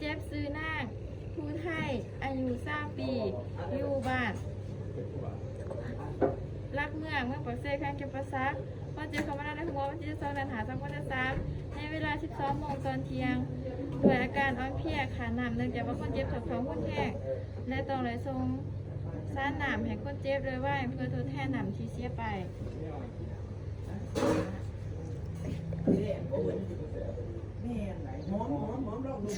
ເຈັບຊື່ນາງ ພູໄທ ອາຍຸຊາວປີ ຢູ່ບ້ານຫຼັກເມືອງ ເມືອງປາກເຊ ແຂວງຈຳປາສັກ. ຄົນເຈັບເຂົ້າມານອນໃນໂຮງໝໍວັນທີສິບສອງ ເດືອນຫ້າ ສອງພັນຊາວສາມ ໃນເວລາສິບສອງໂມງຕອນທ່ຽງ ດ້ວຍອາການອ່ອນເພຍ ຂາດນ້ຳ ເນື່ອງຈາກວ່າຄົນເຈັບຖອດເຂົ້າຮຸນແຮງ ແລະ ຕ້ອງໄດ້ສົ່ງສານນ້ຳໃຫ້ຄົນເຈັບໂດຍໄວ ເພື່ອທົດແທນນ້ຳທີ່ເສຍໄປ. ແມ່ນ ຫອມ ຫອມ ຫອມ ລອງດູ.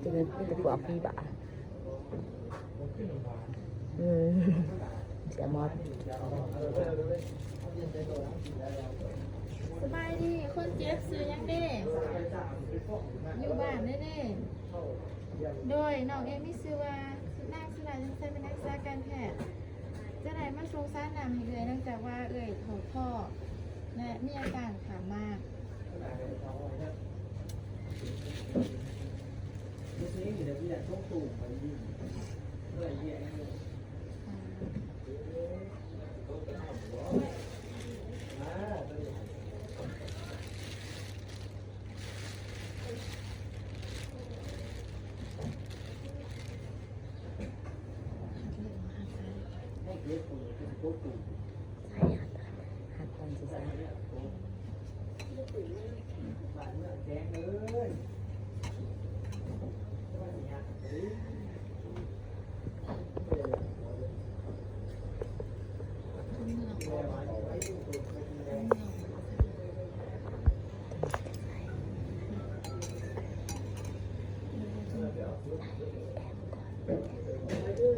ຈະເປັນ ມີແຕ່ພວກຜີບ້າ. ອືມ ເສຍໝົດ. ສະບາຍດີ ຄົນເຈັບຊື່ຫຍັງເດ? ຢູ່ບ້ານເດ້ເດ? ໂດຍ ນ້ອງເອງມີຊື່ວ່າ ນາງສຸດາ ຍັງໃຊ້ເປັນນັກສຶກສາການແພດ. ຈະໄດ້ມາສົ່ງສານນ້ຳໃຫ້ເອື້ອຍ ເນື່ອງຈາກວ່າເອື້ອຍຖອດທໍ່ ແລະ ມີອາການຂ້າມມາກ.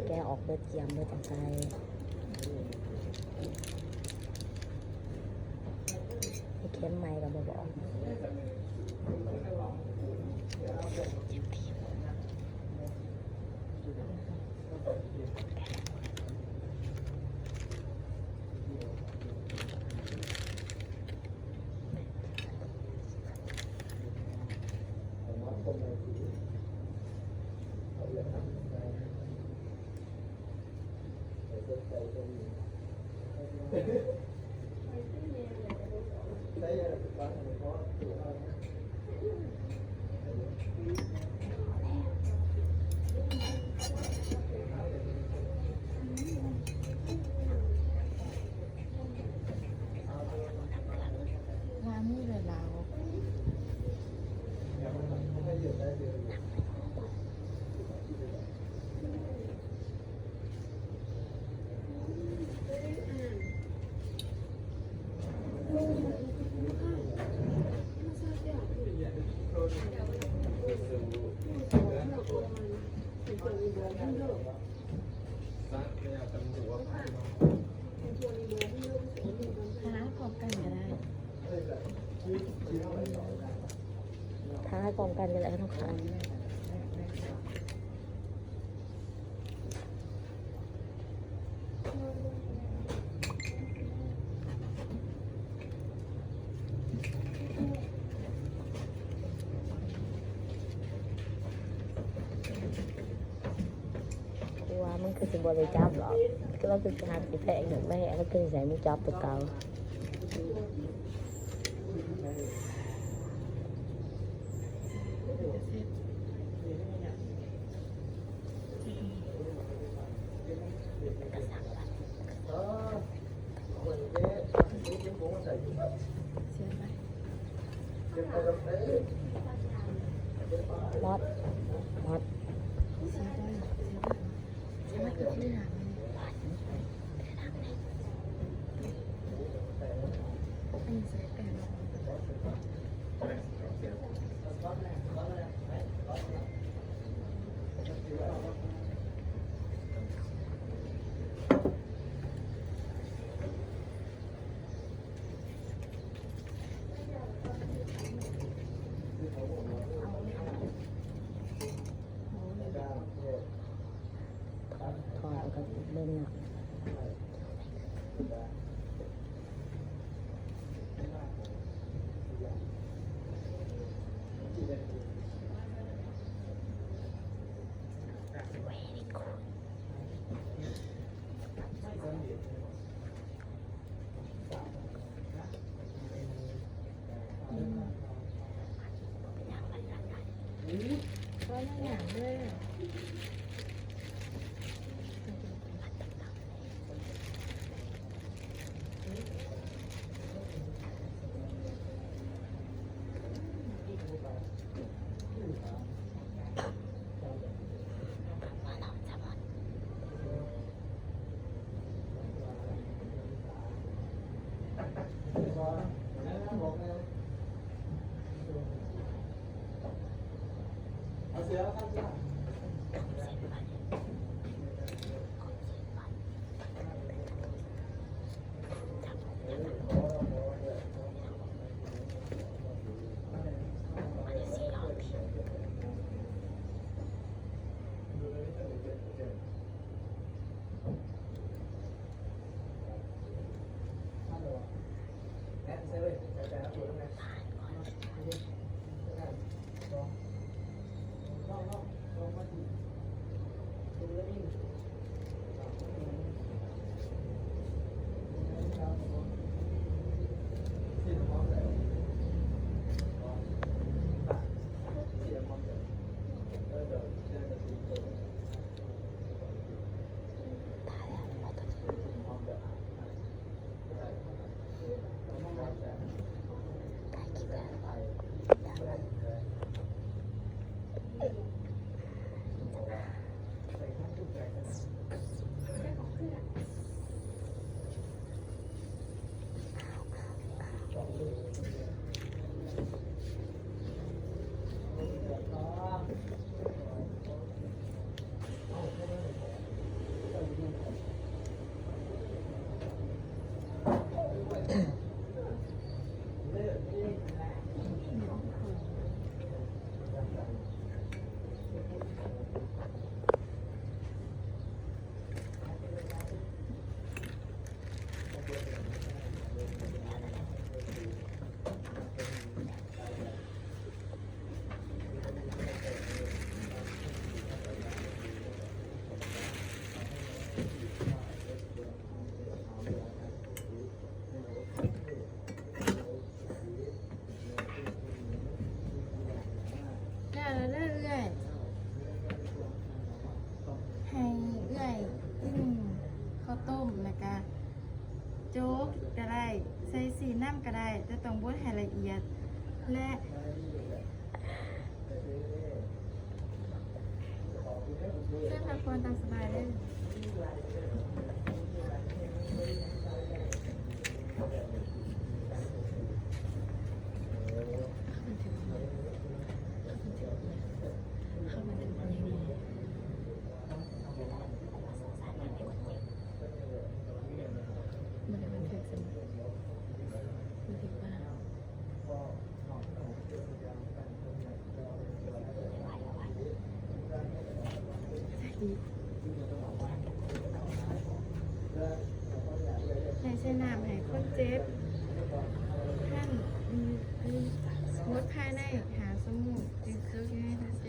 ແກະອອກເບິດ ກຽມເບິດ ຈັ່ງໃສ່ ເຂັມໃໝ່ກໍບໍ່ບອກ. ຖ້າໃຫ້ພ້ອມກັນກໍໄດ້ ຖ້າໃຫ້ພ້ອມກັນກໍໄດ້ ເຮົາຂາຍ. ກູວ່າມັນຄືຊິບໍ່ໄດ້ຈັບດອກ ຄືວ່າຄືຊິຫາຊິແພງດອກແມ່ ມັນຄືຊິໃຫ້ມັນຈັບຄືເກົ່າ. ທອດແລ້ວກໍ ແລ້ວເດີເອື້ອຍ ໃຫ້ເອື້ອຍກິນເຂົ້າຕົ້ມ ແລ້ວກະໂຈກກໍໄດ້ ໃສ່ສີນ້ຳກໍໄດ້ ແຕ່ຕ້ອງບົດໃຫ້ລະອຽດ ແລະ ເຊີນພັກຜ່ອນຕາມສະບາຍເດີ. ໃຫ້ໃສ່ນ້ຳໃຫ້ຄົນເຈັບ ຄັນ ໝົດພາຍໃນຫ້າຊົ່ວໂມງ ຈຶ່ງຈະໃຫ້